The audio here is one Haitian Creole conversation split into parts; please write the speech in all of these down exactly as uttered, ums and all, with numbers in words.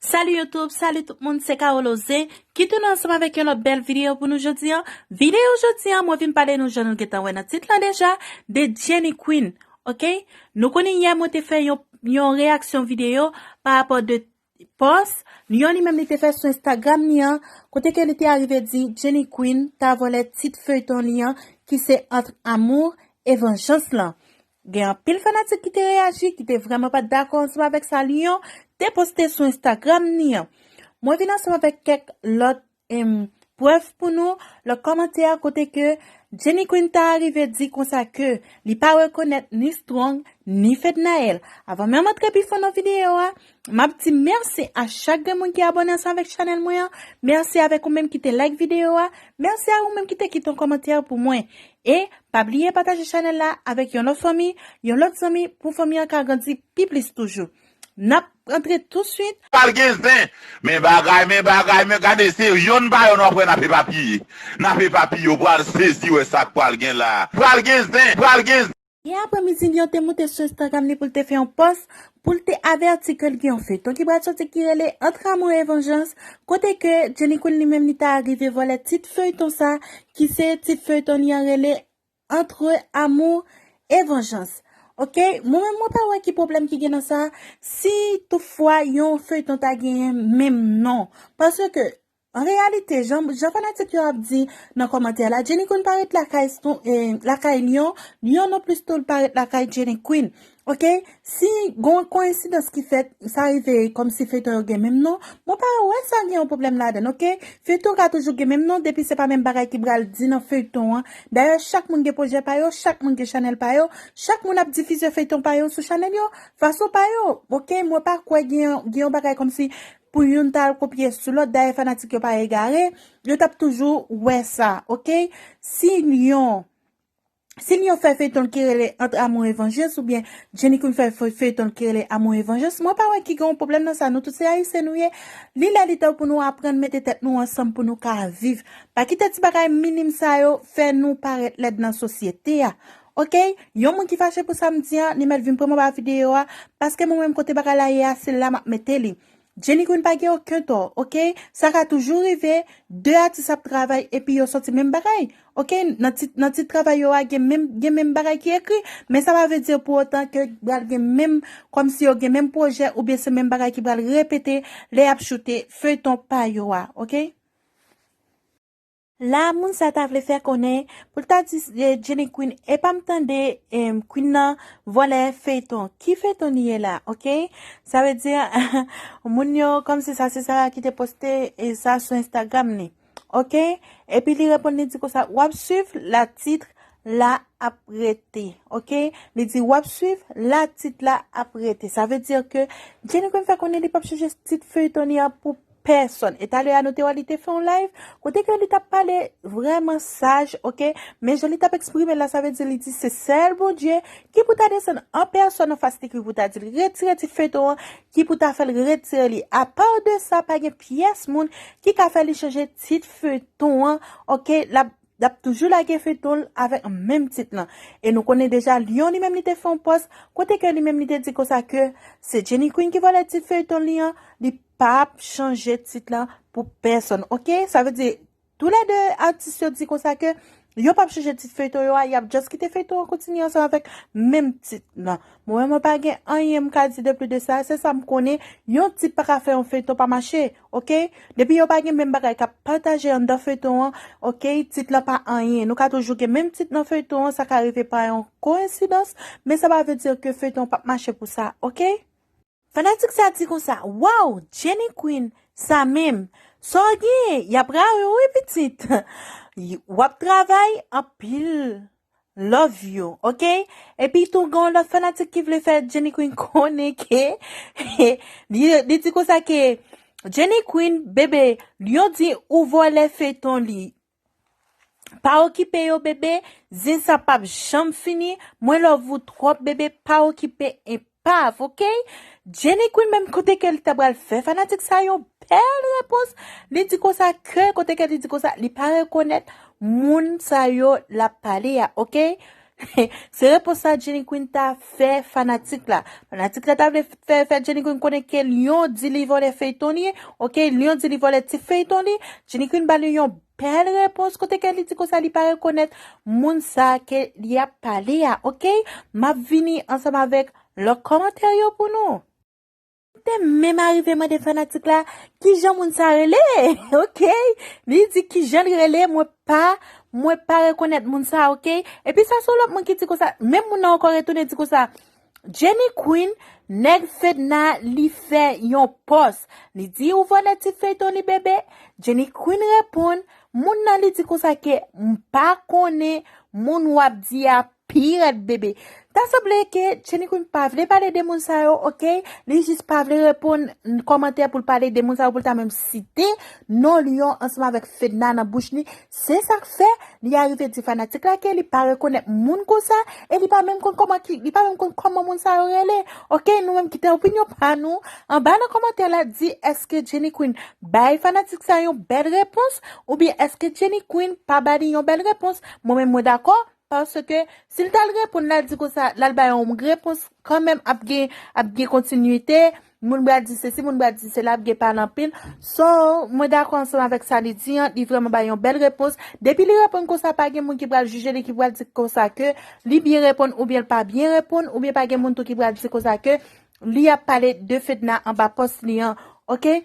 Salut YouTube, salut tout moun, se Carole Ozen ki tounen ansanm avèk yon lòt bèl videyo pou nou jodi a. Videyo jodi a, mwen vin pale nou jan nou gentan wè nan tit lan deja, de Jenny Queen, ok? Nou konnen yè mwen te fè yon, yon reyaksyon videyo pa rapò de pòs, yon li menm li te fè sou Instagram li an, kote ke li te arive di Jenny Queen ta vòlè tit feyton li an, ki se Entre Amour et Vengeance lan. Gen anpil fanatik ki te reyaji, ki te vrèman pa t dakò ansanm avèk sa Lion te poste sou Instagram ni an. Mwen vin ansanm avèk kèk lòt, em, prèv pou nou, lòt kòmantè kote ke Jenny Queen ta arive di konsa ke li pa rekonèt ni Strong, ni Fednaelle. Avan menm antre pi fon nan videyo a, m ap di mèsi a chak grenn moun ki abòne ansanm avèk chanèl mwen an. Mèsi avèk ou menm ki te like videyo a. Mèsi a ou menm ki te kite yon kòmantè pou mwen. E pa bliye pataje chanèl la avèk yon lòt fanmi, yon lòt zanmi, pou fanmi an ka grandi pi plis toujou. N ap antre tousuit. Pral gen zen. Men bagay, men bagay, men gade, se yonn pa yonn w ap wè n ap epapiye. N ap epapiye, w pral sezi wè sa k pral gen la. Pral gen zen, pral gen zen. Yè aprèmidi, Lion te monte sou Instagram li pou l te fè yon pòs, pou l te avèti ke l gen yon feyton ki pral soti ki rele Entre Amour et Vengeance, kote ke Jenny Queen li menm li ta arive vòlè tit feyton sa, ki se tit feyton li an rele Entre Amour et Vengeance. Ok, mwen menm mwen pa wè ki pwoblèm ki gen nan sa. Si toutfwa yon feyton ta genyen menm non, paske an reyalite, jan, jan fanatik yo ap di nan kòmantè la, Jenny Queen pa ret lakay Ston-, eh, lakay Lion, Lion non plis tou l pa ret lakay Jenny Queen. Ok, si gon koyensidans ki fèt, sa rive kòmsi feyton yo gen menm non, mwen pa wè sa gen yon pwoblèm ladan, ok? Feyton ka toujou gen menm non, depi se pa menm bagay ki pral di nan feyton an. Dayè, chak moun gen pwojè pa yo, chak moun gen chanèl pa yo, chak moun ap difize feyton pa yo sou chanèl yo, fason pa yo, ok? Mwen pa kwè gen, gen yon bagay kòmsi pou youn ta al kopye sou lòt, dayè fanatik yo pa egare, yo t ap toujou wè sa, ok? Si Lion, si Lion fè feyton ki rele Entre Amour et Vengeance oubyen Jenny Queen fè fe-, feyton ki rele Amour et Vengeance, mwen pa wè ki gen yon pwoblèm nan sa, nou tout se ayisyen nou ye. Li lè li tan pou nou aprann mete tèt nou ansanm pou nou ka viv. Pa kite ti bagay minim sa yo fè nou parèt lèd nan sosyete a. Ok? Yon moun ki fache pou sa m di an, li mèt vin pran m anba videyo a, paske mwen menm kote bagay la ye a, se la m ap mete li. Jenny Queen pa gen okenn tò, ok? Sa ka toujou rive, de atis ap travay epi yo sòti menm bagay, ok? Nan tit, nan tit travay yo a, gen menm, gen menm bagay ki ekri, men sa pa vle di pou otan ke pral gen menm, kòmsi yo gen menm pwojè oubyen se menm bagay ki pral repete lè y ap choute feyton pa yo a, ok? La, moun sa ta vle fè konnen, pou l ta di, eh, Jenny Queen, epa m tande, em, Queen nan vòlè feyton. Ki feyton li ye la, ok? Sa vle di, moun yo, kòmsi sa, se sa ki te poste, e sa sou Instagram li, ok? Epi li reponn, li di konsa, w ap swiv la tit la ap rete, ok? Li di, w ap swiv la tit la ap rete. Sa vle di ke Jenny Queen fè konnen li p ap chanje tit feyton li an pou pèsòn. E talè a nou te wè li te fè yon live kote ke li t ap pale vrèman saj, ok? Men jan li t ap eksprime l la, sa vle di li di se sèl Bondye ki pou ta desann an pèsòn an fas li, ki pou ta di l retire tit feyton an, ki pou ta fè l retire li. Apa de sa, pa gen pyès moun ki ka fè li chanje tit feyton an, ok? L ap, l ap toujou lage feyton l avèk menm tit lan. E nou konnen deja, Lion li menm li te fè yon pòs kote ke li menm li te di konsa ke se Jenny Queen ki vòlè tit feyton li an, li p ap chanje tit lan pou pèsòn, ok? Sa vle di, toulède atis yo di konsa ke yo p ap chanje tit feyton yo a, y ap just kite feyton an kontinye ansanm avèk menm tit lan. Mwen menm, mwen pa gen anyen m ka di de plis de sa, se sa m konnen, yon tit pa ka fè yon feyton pa mache, ok? Depi yo pa gen menm bagay k ap pataje anndan feyton an, ok, tit lan pa anyen. Nou ka toujou gen menm tit nan feyton an, sa ka rive pa yon koyensidans, men sa pa vle di ke feyton an p ap mache pou sa, ok? Fanatik sa di konsa, "Waw, Jenny Queen, sa menm, sa w gen, y ap rayi w wi pitit." Y-, w ap travay anpil, love you, ok? Epi tou gen yon lòt fanatik ki vle fè Jenny Queen konnen ke, li, li di konsa ke, "Jenny Queen, bebe, Lion di ou vòlè feyton li." Pa okipe yo, bebe. Zen sa p ap janm fini. Mwen love ou twòp, bebe. Pa okipe enpav, ok? Jenny Queen, menm kote ke li ta pral fè fanatik sa yon bèl repons, li di konsa ke, kote ke li di konsa, li pa rekonèt moun sa yo l ap pale a, ok? Se repons sa Jenny Queen ta fè fanatik la. Fanatik la ta vle fè, fè Jenny Queen konnen ke Lion di li vòlè feyton li, ok? Lion di li vòlè ti feyton li. Jenny Queen ba li yon bèl repons kote ke li di konsa li pa rekonèt moun sa ke li ap pale a, ok? M ap vini ansanm avèk lòt kòmantè yo pou nou. Te menm arive mande fanatik la kijan moun sa rele, ok? Li di kijan li rele, mwen pa, mwen pa rekonèt moun sa, ok? Epi sa se yon lòt moun ki di konsa, menm moun nan ankò retounen di konsa, Jenny Queen, nèg Fedna li fè yon pòs. Li di ou vòlè ti feyton li bebe. Jenny Queen reponn, moun nan li di konsa ke m pa konnen moun w ap di a pi rèd bebe. Ta sanble ke Jenny Queen pa vle pale de moun sa yo, ok? Li jis pa vle reponn kòmantè pou l pale de moun sa yo, pou l ta menm site non Lion ansanm avèk Fedna nan bouch li. Se sa k fè li arive di fanatik la ke li pa rekonèt moun konsa e li pa menm konn kòman ki, li pa menm konn kòman moun sa yo rele. Ok, nou menm kite opinyon pa nou anba nan kòmantè la, di èske Jenny Queen bay fanatik sa yon bèl repons oubyen èske Jenny Queen pa ba li yon bèl repons? Mwen menm mwen dakò, paske si l t al reponn, l al di konsa, l al bay yon repons kanmenm, ap gen, ap gen kontinite. Moun pral di sesi, moun pral di sela, ap gen pale anpil. So, mwen dakò ansanm avèk sa li di an, li vrèman bay yon bèl repons. Depi li reponn konsa, pa gen moun ki pral jije li, ki pral di konsa ke li byen reponn oubyen l pa byen reponn, oubyen pa gen moun tou ki pral di konsa ke li ap pale de Fedna anba pòs li an, ok?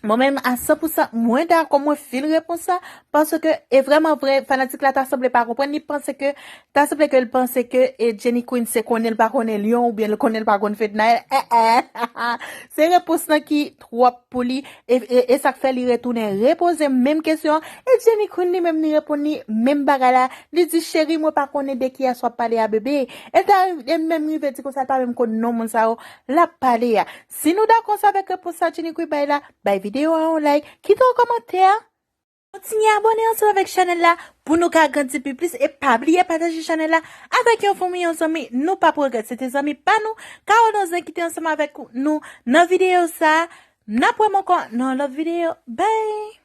Mwen menm a san pou san, mwen dakò, mwen fil repons sa, paske e vrèman vre, fanatik la ta sanble pa konprann, li panse ke, ta sanble ke l panse ke e Jenny Queen se konnen l pa konnen Lion, oubyen l konnen l pa konn Fedna, eh, eh. Se repons lan ki twòp pou li, e, e, e sa k fè li retounen repoze menm kesyon an, e Jenny Queen li menm li reponn li menm bagay la, li di cheri mwen pa konnen de kiyès w ap pale a bebe, e l ta, e l menm rive di konsa l pa menm konn non moun sa yo l ap pale a. Si nou dakò sa avèk repons sa Jenny Queen bay la, bay videyo a yon like, kite yon kòmantè a. Kontinye abòne ansanm avèk chanèl la pou nou ka grandi pi plis e pa bliye pataje chanèl la avèk yon fanmi, yon zanmi, nou p ap regrèt. Se te zanmi pa nou, Carole Donzen ki te ansanm avèk nou nan videyo sa. N ap wè m ankò nan lòt videyo. Bye!